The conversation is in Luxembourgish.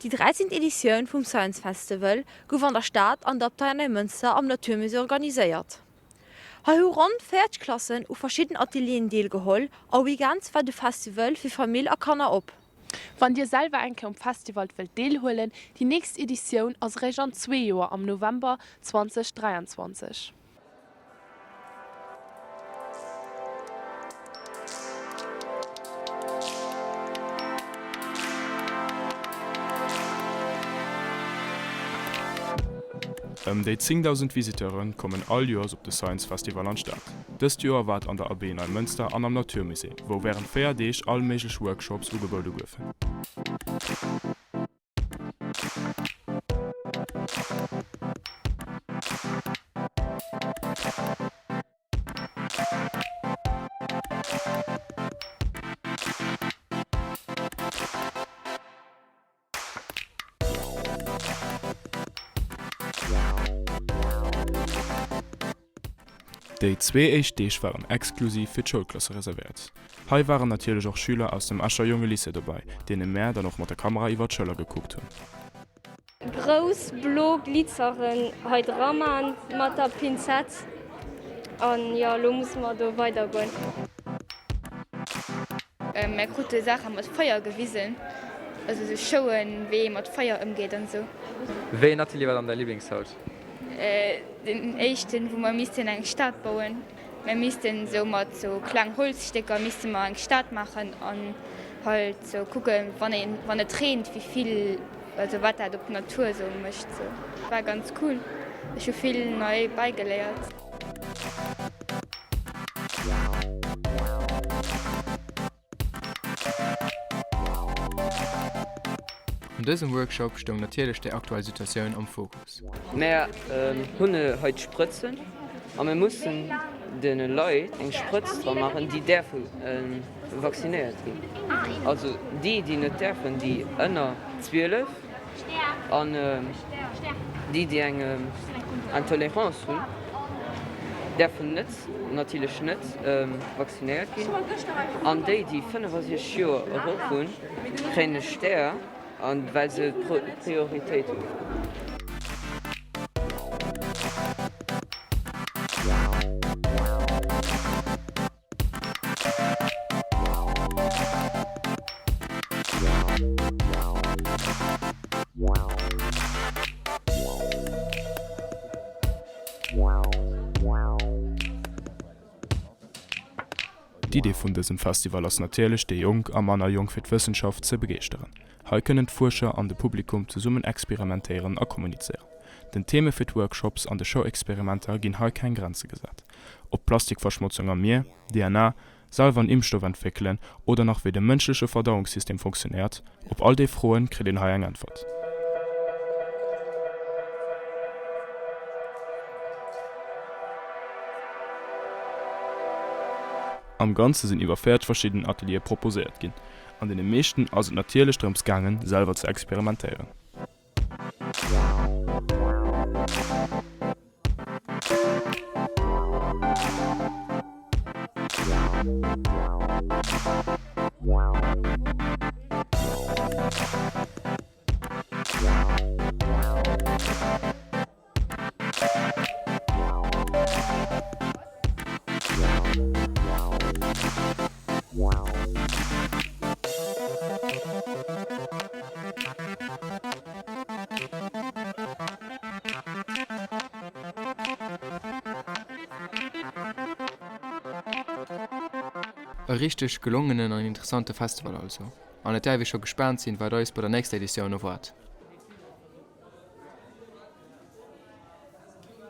Déi 13. Editioun vum Science Festival gouf an der Stad an der Abtei Neimënster am Natur Musée organiséiert. Hei hu ronn 40 Klassen u verschidden Atelieren deelgeholl a weekends war de Festival fir Famill a Kanner op. Wann dir selwer eng Kéier um Festival wëllt deelhuelen, déi nächst Editioun ass eréischt an zwee Joer am November 2023. Ëm déi 10.000 Visiteure kommen all Joers op de Science Festival an d'Stad. Dëst Joer war et an der Abbaye Neimënster an am Natur Musée, wou wärend 4 Deeg all méiglech Workshops ugeboude goufen. Déi zwee éischt Deeg waren exklusiv fir d'Schoulklasse reservéiert. Hei waren natierlech och Schüler aus dem Escher Jongelycée dobäi, deene mär dann och mat der Kamera iwwer d'Schëller gekuckt hunn. Grouss blo Glitzeren hei dra man mat der Pinzett an jo lo musse mer do weider goen. Mär krute Saache mat Feier gewisen, also sou Showen, wéi ee mat Feier ëmgeet an esou. Wéi een Atelier war dann däi Liblingshaut? Den éischten, wou mer missten eng Stad bauen. Mer missten sou mat sou kleng Holzstécker misste mer eng Stad maachen an halt sou kucken, wann een, wann et reent, wéi vill, also wat dat op d'Natur sou mécht sou. War ganz cool, ech hu vill nei bäigeléiert. An dësem Workshop stoung natierlech déi aktuell Situatioun am Fokus. Mär hunn hei d'Sprëtzen a mir mussen de Leit eng Sprëtz dra maachen, déi däerfe vaccinéiert ginn. Also déi, déi net däerfen, déi ënner 12 an déi, déi eng Intolerance hunn, däerfen net, natierlech net vaccinéiert ginn. An déi, déi 65 Joer erop hunn, kréien e Stär, well se Prioritéit hunn. D'Idee vun dësem Festival ass natierlech, déi Jonk a manner Jonk fir d'Wëssenschaft ze begeeschteren. Hei kënnen d'Fuerscher an de Publikum zesummen experimentéieren a kommunizéieren. Den Theme fir d'Workshops an de Showexperimenter ginn hei keng Grenze gesat. Ob Plastikverschmotzung am Mier, DNA, selwer en Impfstoff entwéckelen oder nach wéi de mënschleche Verdauungssystem funktionéiert, op all déi Froen kritt een hei eng Äntwert. Am Ganze sinn iwwer 40 verschidden Ateliere proposéiert ginn. An deene meeschten ass et natierlech drëms gaangen, selwer ze experimentéieren. E richteg gelongenen an interessante Festival also, an et däerf ee scho gespaant sinn, wat eis bei der nächster Editioun erwaart.